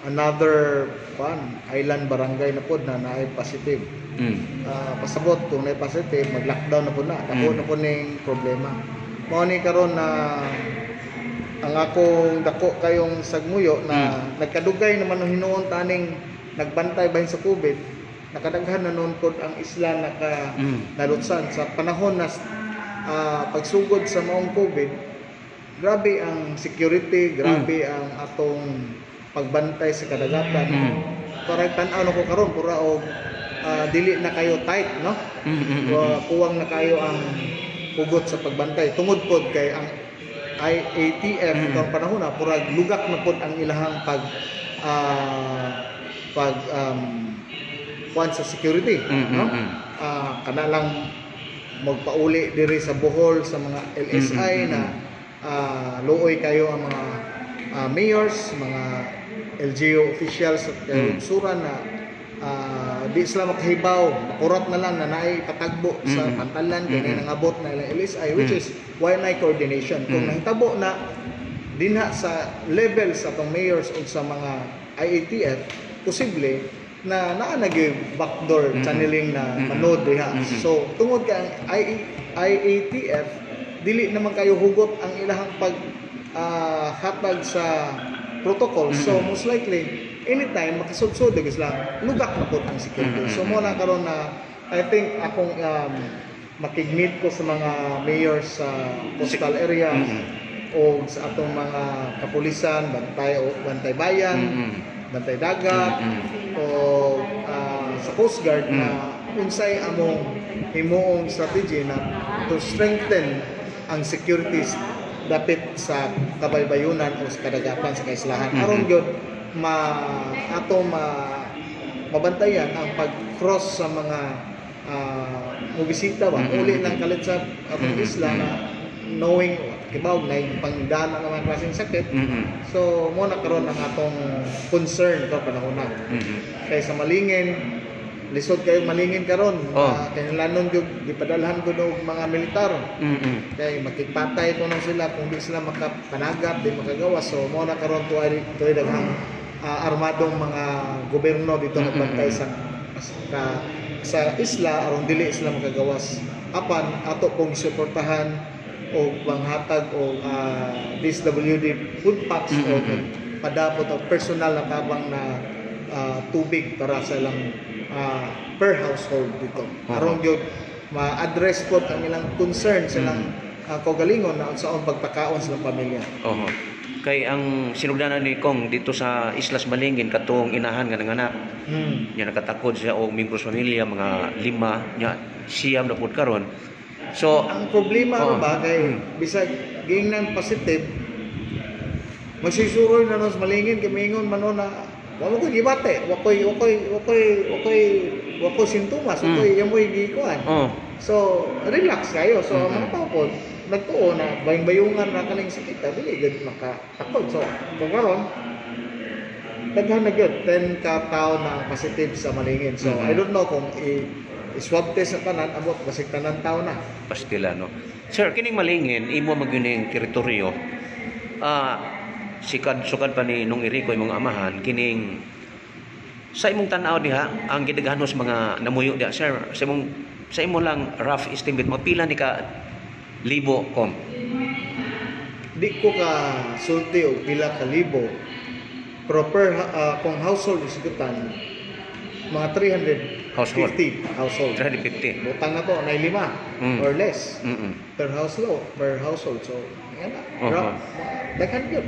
another pan island barangay na pod na naay positive. Pasabot kung naay positive, mag-lockdown na pod na. Dako na pod ning problema. Mao ni karon na ang akong dako kayong sagmuyo na nagkadugay naman ng hinuon taning nagbantay bahin sa COVID, nakadaghan na noon pod ang isla naka nalutsan sa panahon na pagsugod sa maong COVID. Grabe ang security, grabe ang atong pagbantay sa kadagatan. Para tan-aw na ko karon, pura og dili na kayo tight, no? Kuwang na kayo ang hugot sa pagbantay tungod pod kay ang IATF itong panahon na purag lugak na pod ang ilahang pag pag kuan sa security, no? Kana lang magpauli diri sa Bohol sa mga LSI na luoy kayo ang mga mayors, mga LGU officials at lungsuran na di sila makahibaw, makurat na lang na naay patagbo sa pantalan kay nangabot na ilang LSI, which is why na coordination kung nahitabo na dinha sa level sa atong mayors o sa mga IATF, posible na naa na gyud backdoor channeling na manod diha. So tungod kay ang IATF dili naman kayo hugot ang ilahang pag hatag sa protocol, so most likely anytime makasudsod gyud sila, lugak na pod ang security. So mo na karon na I think akong makig-meet ko sa mga mayors sa coastal area o sa atong mga kapulisan, bantay o bantay bayan, bantay dagat o sa Coast Guard na unsay among himuong strategy na to strengthen ang securities dapit sa kabaybayunan o sa kadagatan sa kaislahan aron gyud ma ato ma mabantayan ang pag-cross sa mga mobisita ba, uli lang kalit sa atong isla na knowing kibaw na pangdana ng mga klaseng sakit. So mo na karon ang atong concern to panahon na kay sa Malingin, lisod kayo Malingin karon. Kinahanglanon gyud gipadalhan ko og mga militar kay makigpatay ko nang sila kung di sila makapanagat, di makagawas. So mo na karon tuay daghang armadong mga gobyerno dito nagbantay sa isla aron dili sila makagawas. Apan ato pong suportahan og panghatag og DSWD food packs o padapot og personal na tabang na tubig para sa ilang per household dito aron gyud ma-address pod ang ilang concern sa ilang kaugalingon na unsaon pagpakaon sa ilang pamilya. Oho. Kay ang sinugdanan ni Kong dito sa Islas Malingin, katong inahan nga nanganak. Nya nakatakod siya og miyembro sa pamilya, mga lima, nya siyam na pud karon. So Ang problema ba kay bisag giingnan positive, magsisuroy na nun sa Malingin kay mingon man nun na wa mo koy gibate, wa koy sintomas, wa koy yamoy gikuan. So relax kayo. So ang mga tao po nagtuo na bayong-bayungan na kaning sakit, dili gyud makatakod. So kung karon daghan na gyud, 10 ka tawo na ang positive sa Malingin. So I don't know kung i-swab test sa tanan, abot basig tanan tao na. Pastila, no. Sir, kining Malingin, imo magyuning teritoryo. Sikad sukad pa ni nung Erico imong amahan kining sa imong tan-aw diha ang gidaghanon sa mga namuyo diha, sir, sa imo lang rough estimate, mapila ni ka libo, Kong? Di ko ka sulti og pila ka libo, pero per kung household isigutan, mga 350 Household. Household. 350. Butang na to na lima or less per household. So yan na. Rough, daghan gyud.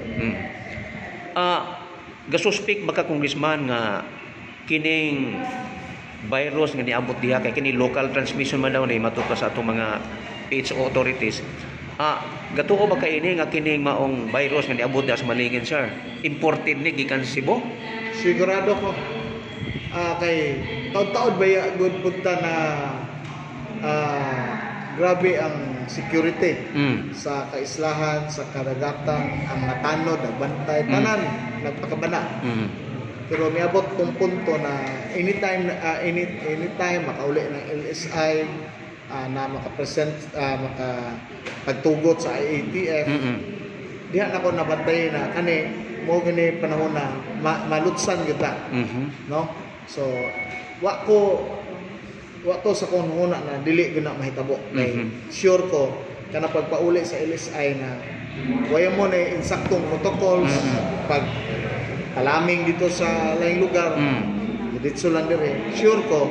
Gasuspik baka, congressman, nga kining virus nga niabot diha kay kini local transmission man daw ni matud pa sa atong mga PHO authorities. Gatuo ba kay ini nga kining maong virus nga niabot diha sa Malingin, sir, imported ni gikan Cebu? Sigurado ko. Kay taod-taod ba ya good punta na grabe ang security sa kaislahan, sa kadagatan, ang natanod, nagbantay, tanan, nagpakabana. Pero miabot tong punto na anytime anytime makauli ng LSI na makapresent, maka pagtugot sa IATF, diha na ko nabantay na kani mo gani panahon na malutsan gyud ta, no? So wa to sa kong huna na dili gyud na mahitabo kay sure ko kana pagpauli sa LSI na waya mo na insaktong protocols, pag kalaming dito sa laing lugar, dito lang dire, sure ko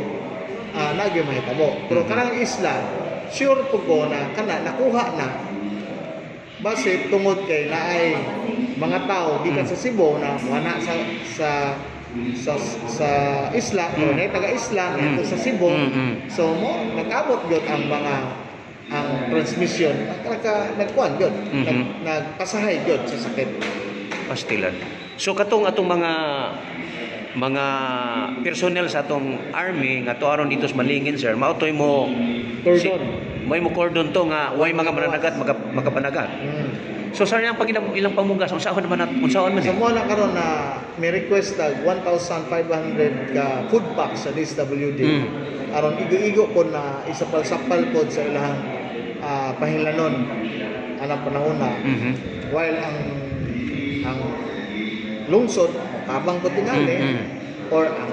nagyo mahitabo. Pero kanang isla, sure po ko na kana nakuha na base tungod kay naay mga tao gikan sa Cebu na wala sa isla o na taga isla nga sa Cebu. So mo nag-abot gyud ang mga ang transmission, nagkuan gyud, nagpasahay gyud sa sakit. Pastilan. So katong atong mga personnel sa atong army nga tuaron dito sa Malingin, sir, mao toy mo Cordon. May mo cordon to nga way mga mananagat makapanagat. So sir, ang pag ilang pamugas, unsaon man unsaon man So ni? mo na karon na may request tag 1,500 ka food pack sa DSWD. Aron igo-igo po na isapal-sapal pod sa ilahang pahinlanon anang panahon na while ang lungsod tabang ko tingali or ang